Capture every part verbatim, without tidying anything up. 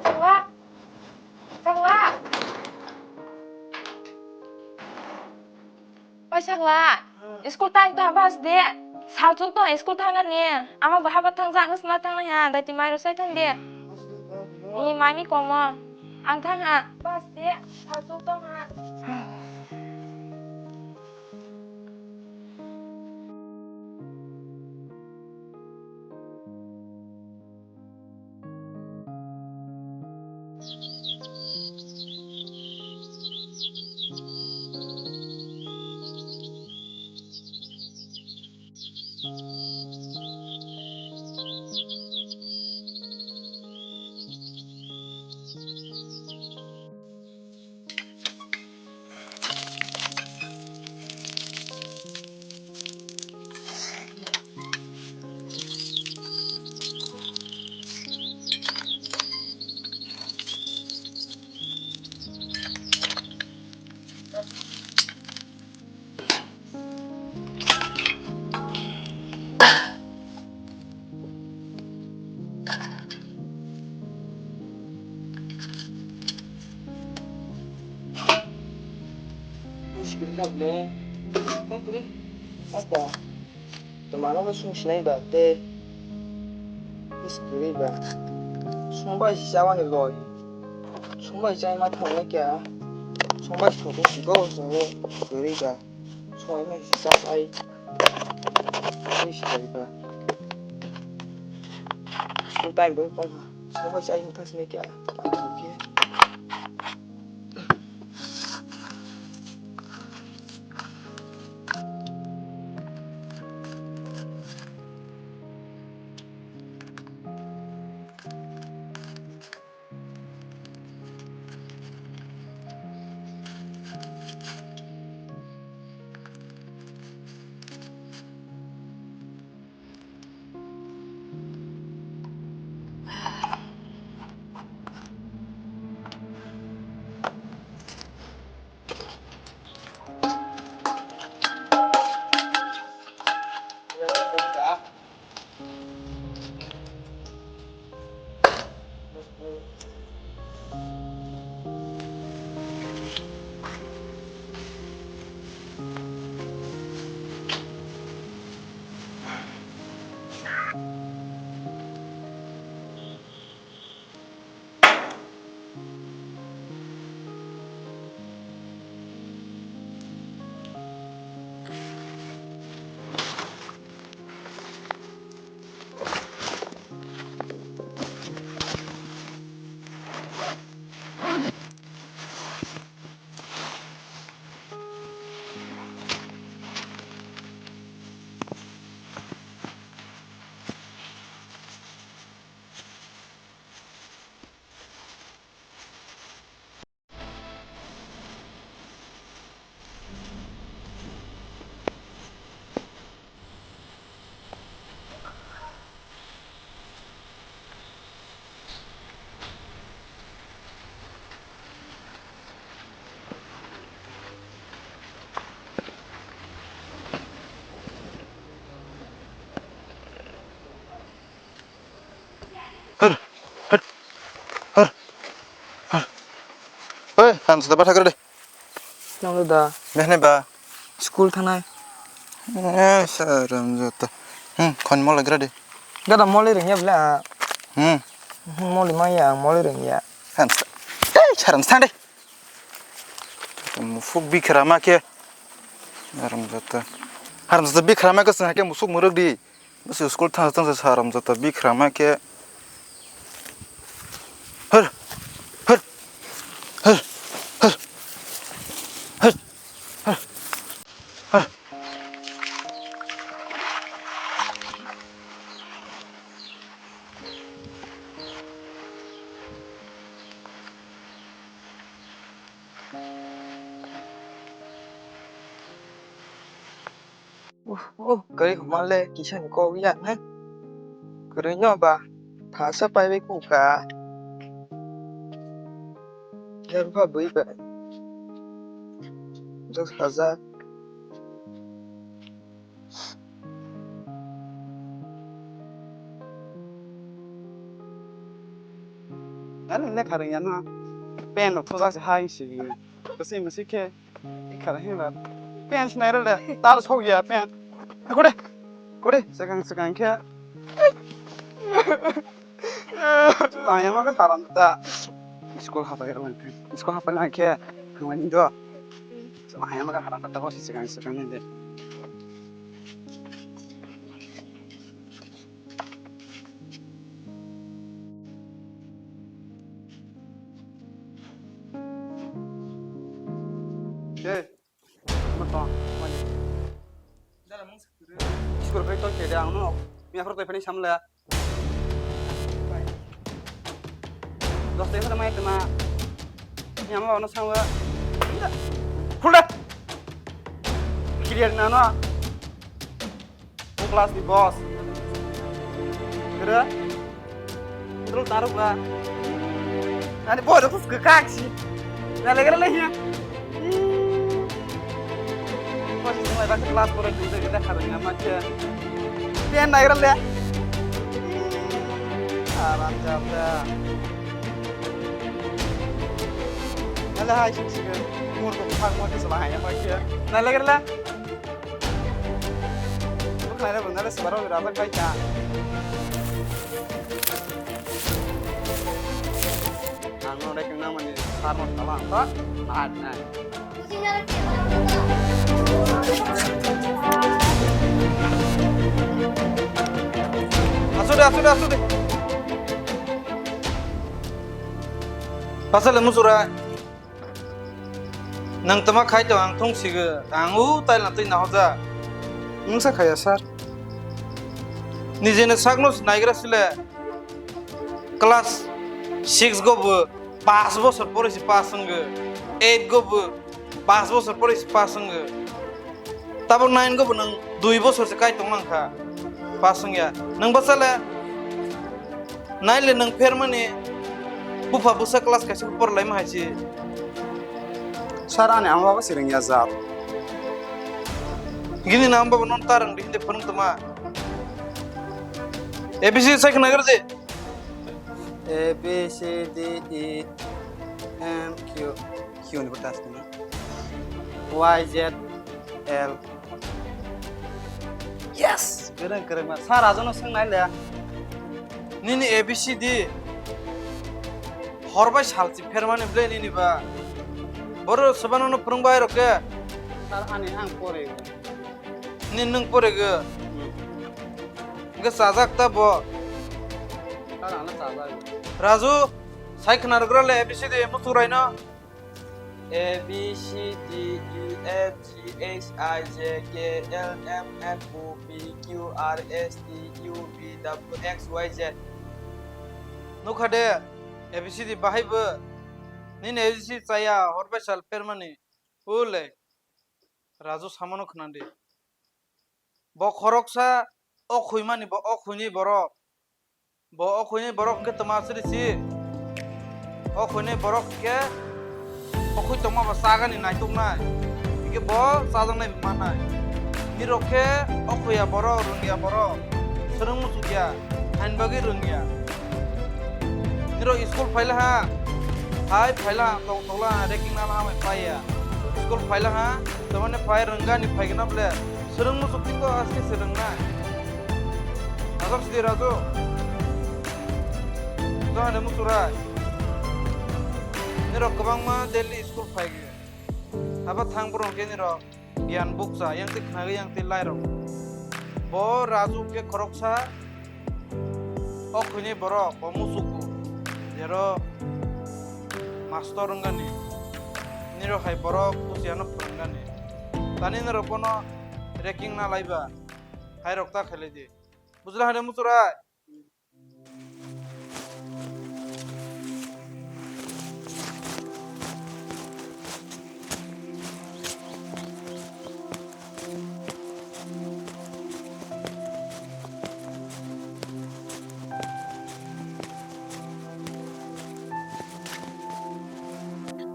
Chakla! Chakla! Oi Chakla! School time ta bas de. Salchuk tong school thangani. Ama bahaba thangjak nusna thangnai ha. Daiti mairo sai thang de. Ni mami komo. Ang thang ha. Bas de. Salchuk tong ha. Apa? Teman aku sung sinai ba te. Is kiri ba. Sung bai si chawa ni loi. Sung bai chai ma thang ne kya. Sung bai thok si go sung ne kiri ba. Sung bai si sa ai. Is kiri ba. Sung tai bo pon ha. Sung bai chai ma thang ne kya. Har, har, har, har. Oi, han sida batha kare de. Nang da. Mehne ba. School thanai. Eh, saram joto. Hmm, khon mol gra de. Gada moli ring ya bla. Hmm. Moli ma ya, moli ring ya. Han sida. Eh, saram sida de. Musuk bikra ma khe. Haram jata. Haram jata bikra ma khe sahake musuk muruk di. Bwswk school thang thang sa haram jata bikra ma khe. Har. Har. Har. Har. Har. Har. Har. Uh, uh, kwrwi hwnma le kisa ni kok ya, he? Kwrwi no ba, thasa paibai kok ka. Yak ba bui ba. Jok sajak. Ani lekha rwngya no. Pen rok thojak se hai si. Kasi masi khe. Ikha rwngya ba. Pen sinai rwle. Tal sok ya pen. Kore. Kore. Sekang sekang khe. Ayama ka taram ta. School hapai rwle. School hapai lang khe. Khamani do. Ayama ka taram ta ko si sekang sekang ni de. Hey, mo to, mo ni. School kai to kede ang no. Mi afro to pani samla. Dos tarik sa mai tema. Mi ama ono sangwa. Khulda. Clear na no. Mo class ni boss. Kira? Betul taruh lah. Ani boy, terus ke kaksi. Nah, lagi lagi ya. Pas itu mulai baca kelas, kalau itu kita harus ngamat ya. Dia naik ya. Aram jabda. Nah, hai sih sih. Umur tuh, umur tuh sebelah ya, Mas ya. Nah, lagi lah. Bwkhlaina rwna le swbarok rajak bai kha. Ang no rek nang mani sar no sala ang ta nai nai. Asude, asude, asude. Pasal le musura. Nang tama khai to ang thung sigo, ang u tai na twi na hoja. Mungsa khaya sir. Nijeni sakno naigra sile class six go bo pas bosor pore si pass wnggo, eight go bo pas bosor pore si pass wnggo. Tabok nine go bo nwng dui bosor se kai tong lang kha, pass wngya. Nwng bwsale nai le nwng phermani bupha bwsa class kaisa por laima hai se. Sir, ani ama baba se rwngya jat. Gini na ama baba non ta rwngdi hindi phone toma. A B C sai khna gardi. A B C D E F Q. Q ni bata asli. Y Z L. Yes! Kwrwng, kwrwng ma. Sir, ajono swng nai le. Nini A B C D. Hor bai sal si phermani ble nini ba. Boro swbano no phwrwng bai rok ke. Sir, ani ang pore. Ni nwng pore ge. Hmm. Ge sajak ta bo. Sir, ano sajak. Raju, sai khna rwgra le A B C D musurai no. A B C D E F G H I J K L M N O P Q R S T U V W X Y Z. Nukha de, A B C D bahai bo. Nini A B C D chaya, hor bai sal phermani. Ule. Raju samano khwnandi. Bo khoroksa o khuimani bo o khuini borok. Bo o khuini borok hwnkhe twma siri si. O khuini borok hwnkhe o khui tongma bo chagani naituknai. Hwnkhe bo chajaknai bo mannai. Nirok khe o khuya borok, rwngya borok, swrwng muchukya, hain bagwi rwngya. Nirok school phaila ha, hai phaila ha, tong tokla ha, ranking nala ha, mai paiya. School phaila ha, tamani phai rwngani phaigwna ble. Swrwng muchuk tiko aske se rwngnai. Asok sidi raju. Dohane muchurai. Nirok kwbangma daily school phaigwi. Abo thang borok khe nirok giyan bukcha, yang twi khnagwi, yang twi lairok. Bo Raju khe khoroksa, o khuini borok, bo musuku, jero mastor wngani, nirok hai borok bujiano phwrwngani. Tani nirok bono ranking na laiba, hai rok ta khailai di. Bujla hane muchurai.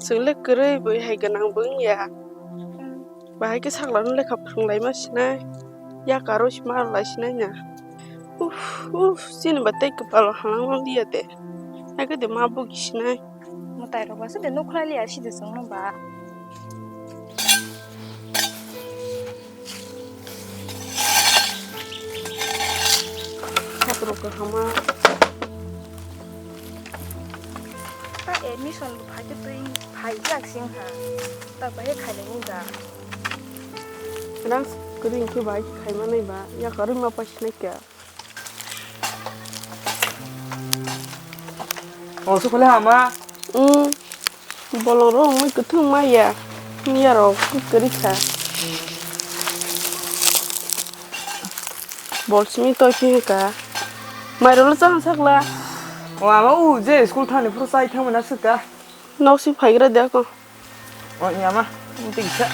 Chwng le kwrwi bui hai gwnang bo wngya. Bahai khe sakla no lekha phwrwng laima sinai. Yakar o se ma rw lai sinai na. Uff, uff, chini ba tei kwpal o hamya wng liya de. Eke de ma bo kisinai. Mwtai rok ba se de nukhlai liya si de chwng no ba. Khatrok kahama. Ta admission bo phai khe twi phai jak sing ha. Ta bahai khailai ni da. Rang kwrwi khe bai khaima nai ba yakarwi ma paisi nai kya. O sukole ama. Hmm. Bolong ro mui kwthwng ma ya. Miya rok kwrwi kha. Bol simi toi phi ka. Mai rolo chang sakla. O ama u je school thani phuru chai thang mana suka. Nok si phaigra de ko. O ya ma. Tingsa.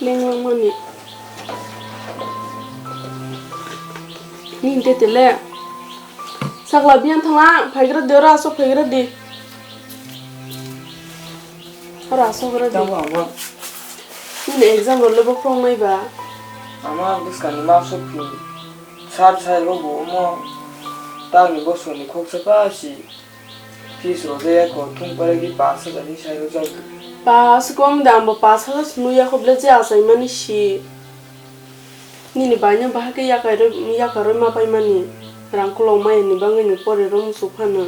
Leng leng mani. Ni te tele. Sakla biyan thangla, phaigra de, ora asok phaigra de. Ora asok gra de. Tamo ama. Ni exam role bo phongnai ba. Ama bwskang ni ma sok phi. Sar sai bo bo mo. Tang ni bo soni khoksa pa si. Fees rok ya ko thung pare ki pash hajar ni sai rok jak. Pash kong da, ambo pash hajar se nui ya kho ble je achai mani si. Nini bai no bahai khe yakarwi, yakarwi ma pai mani. Rang kolok maya ni bagwi ni pore rom su phano.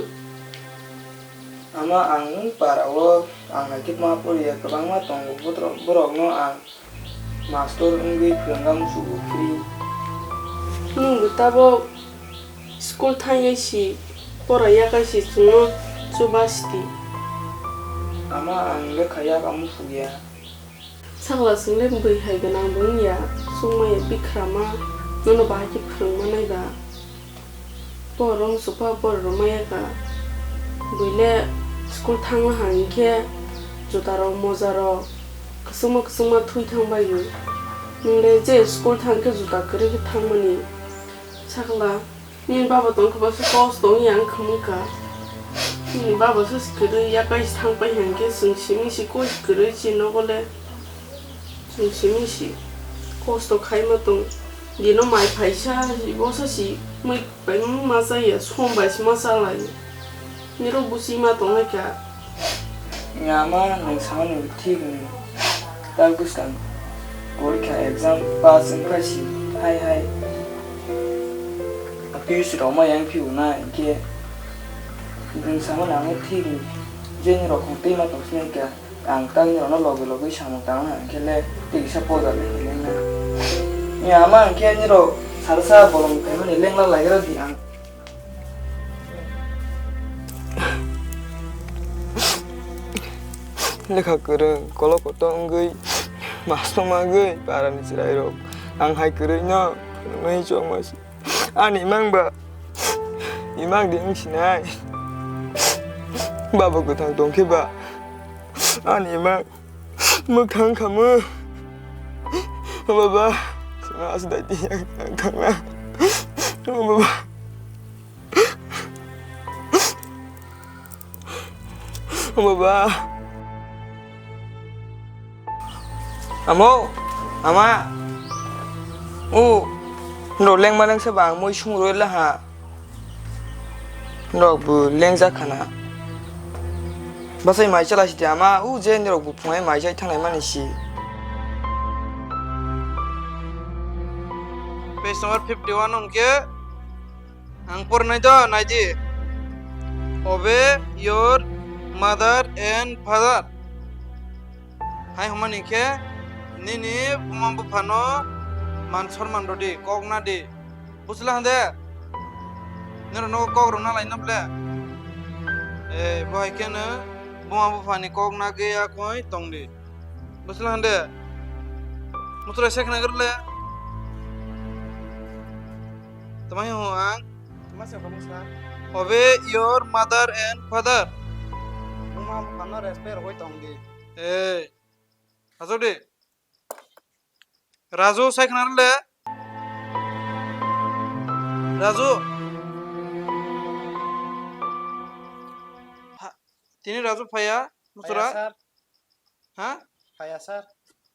Ama ang para o ang hai khe ma pori ya kwbangma tongo borok no ang Mastor wngwi phwrwngna muchungo, free. Nwng bo tabok school thangwi si, pora yakai si, chwngno chuba sidi. Ama ang lekha yak amo phugya. Sakla chwng le bwrwi hai gwnang bo wngya, chwngmaya bikrama, nono bahai khe phwrwngma nai ba. Borok swkang borok rwmaya kha. Buile school thangma hai hinkhe juta rok, moja rok kwchwngma kwchwngma thwi thang bai o. Nwng le je school thang khe juta kwrwi khe thangmani. Sakla, nini baba tong khe bo se kosto wngya wng kha. Nini baba se kwrwi yakai se thang pai hai hinkhe chwng simi si koi kwrwi chini nogo le. Chwng simi si kosto khaima tong. Dino mai phaisa, bosa si mui bai ma chaya, som bai si ma chalai. Nirok busi ma tongnai kha. Nga ma nwng samani thik ni. Tak bwskang porikha exam pass wngkha si hai hai. Office rok ma yang phiu na hinkhe nwng samani ang thik ni. Je nirok khong twi ma tong sinai kha. Ang tak nirokno logi logi samung tangna hwnkhe le tei kisa poda le hinwi na. Ni ama hwnkhe nirok salsa bolong phaimani lengla laigra di ang. Lekha kwrwng, kolok kotor wngwi, masto magwi, parani chwrairok ang hai kwrwino phunuknai chongma si. Ani imang ba imang di wng sinai. Baba kwthang tongkhe ba ani imang mwkhang khamwi. O baba, chwngno aswk daiti yak thangna. O baba. O baba. Amo, ama, o, norok lengma lengsa ba ang mui sung rwui laha. Norok bo lengjak khana. Bwsai mai chala sidi ama, o je norok bo phunai mai chai thangnai mani si. Page number fifty one hwnkhe ang pornai do, naidi. Obey your mother and father. Hai hwnmani khe nini buma buphano man sonman rwdi, kok nadi. Buchla hwnde? Nirok nogo kok rwna lai nw ble? Eh, bo hai khe nw buma buphani kok nagwi yakoi tongdi. Buchla hwnde? Muchura se khna gurle? Tama ho ang? Tama se khna sa? Obey your mother and father. Buma buphano respect rwgwi tongdi. Eh. Asok di. Raju, sai khna le. Raju. Ha, tini Raju phaiya, muchura? Phaiya, sir. Ha? Phaiya, sir.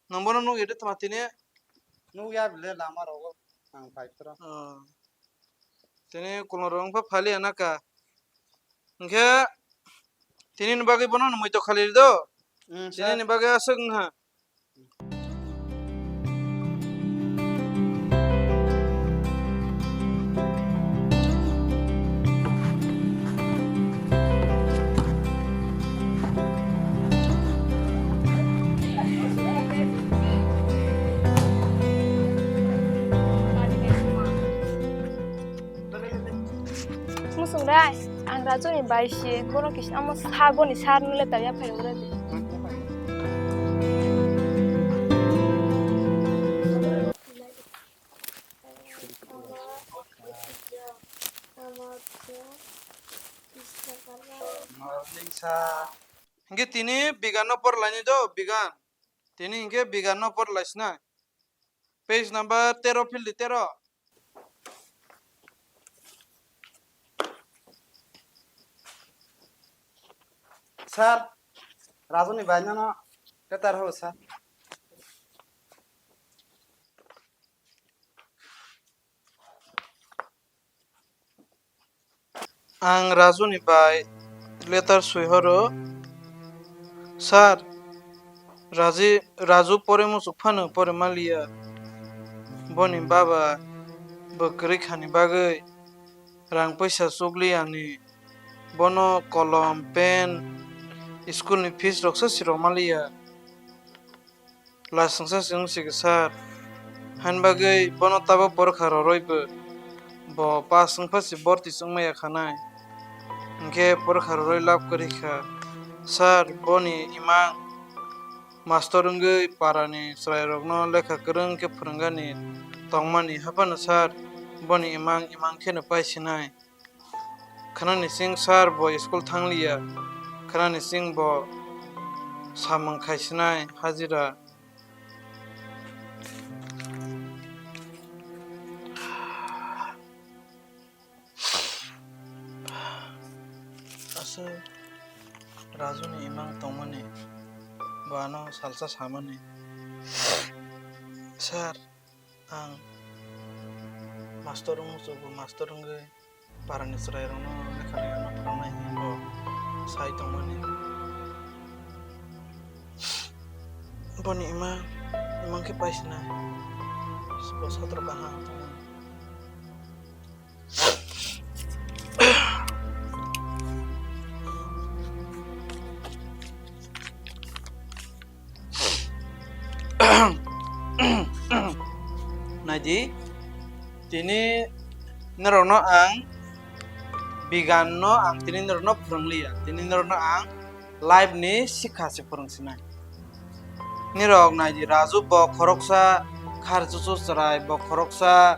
Nwng bono nukya de tama tini? Nukya bile lama rogo ang phai phra. Oh. Tini kulung rok wngkha phali anaka. Hwnkhe tini ni bagwi bono no muitok khali do. Mm, sir. Tini ni bagwi aswk wngkha. Musung dai, ang Raju ni bai si, bono kisa amo sa, boni sar nule ta ya phai ura di. Morning, sir. Hingke tini bigan no por laini do, bigan. Tini hingke bigan no por laisnai. Page number tero phildi, tero. Sir, Raju ni bai nono letter ho, sir. Ang Raju ni bai letter swi horo. Sir, Raji, Raju pore muchuk phano pore maliya. Boni baba bo kwrwi khani bagwi rang puisa chukli ani. Bono kolom, pen, school ni fees rok se siro maliya. Lasingsa se wng sigi sir. Hain bagwi bono tabuk porokha roroi bo. Bo pass wngpha se borti se wngmaya khanai. Hingkhe porokha roroi lab kwrwi kha. Sir, boni imang mastor wngwi parani chwrairokno lekha kwrwng khe phwrwngani tongmani haphano sir, boni imang imang kheno paisinai. Khwnani chwng sir bo school thangliya. Khwnani chwng bo samung khaisinai hajira. Aswk Raju ni imang tongmani, bo ano salsa samani. Sir, ang mastor wng muchungo, mastor wngwi parani chwrairokno lekha rwna phrwngnai hwnwi bo sai tongmani. Boni imang, imang khe paisinai. Bo satro kaham tongmani. Naidi, tini norokno ang bigan no ang tini norokno phwrwngliya, tini norokno ang life ni sikha se phwrwngsinai. Nirok naidi, Raju bo khoroksa kharchuchu chwrai, bo khoroksa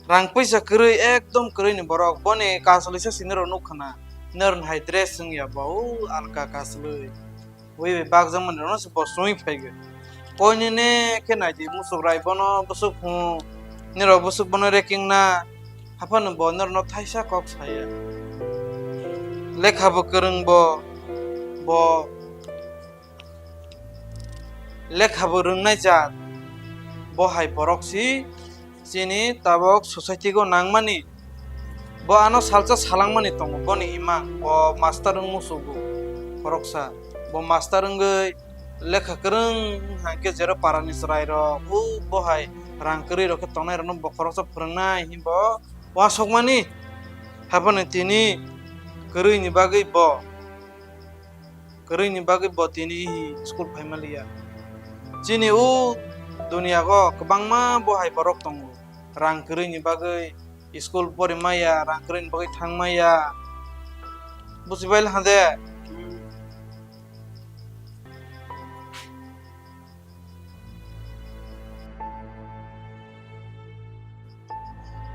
rang puisa kwrwi, ekdom kwrwi ni borok. Boni kasalwi se sini rok nukha na. Nirok hai dress wngya bo, o alka kasalwi. Wi bai bakjak mani rok no se bo songwi phaigo. Koi nini khe naidi, muchuk rai bono bwswk hwn, nirok bwswk bono reking na. Haphano bo norokno thaisa kok saya. Lekha bo kwrwng bo, bo lekha bo rwngnai jat, bo hai borok si chini tabok society o nangmani. Bo ano salsa salangmani tongo, boni imang bo master wng musugo khoroksa. Bo master wngwi lekha kwrwng hwnkhe jero parani chwrairok, o bo hai rang kwrwi rok khe tongnai rokno bo khoroksa phwrwngnai hinwi bo uansukmani. Haphano tini kwrwini bagwi bo, kwrwini bagwi bo tini hi school phaima liya. Chini o duniyago kwbangma bo hai borok tongo, rang kwrwini bagwi school porimaya, rang kwrwini bagwi thangmaya. Bujibail hande?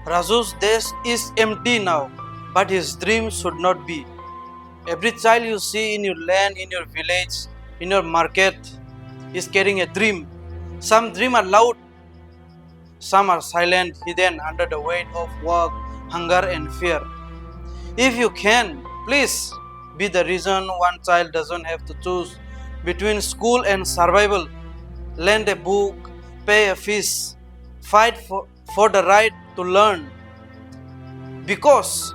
Raju's desk is empty now, but his dream should not be. Every child you see in your land, in your village, in your market is carrying a dream. Some dream are loud, some are silent, hidden under the weight of work, hunger, and fear. If you can, please be the reason one child doesn't have to choose between school and survival. Lend a book, pay a fees, fight for, for the right to learn. Because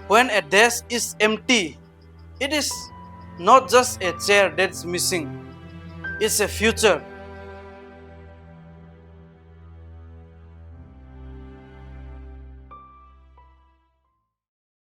when a desk is empty, it is not just a chair that's missing, it's a future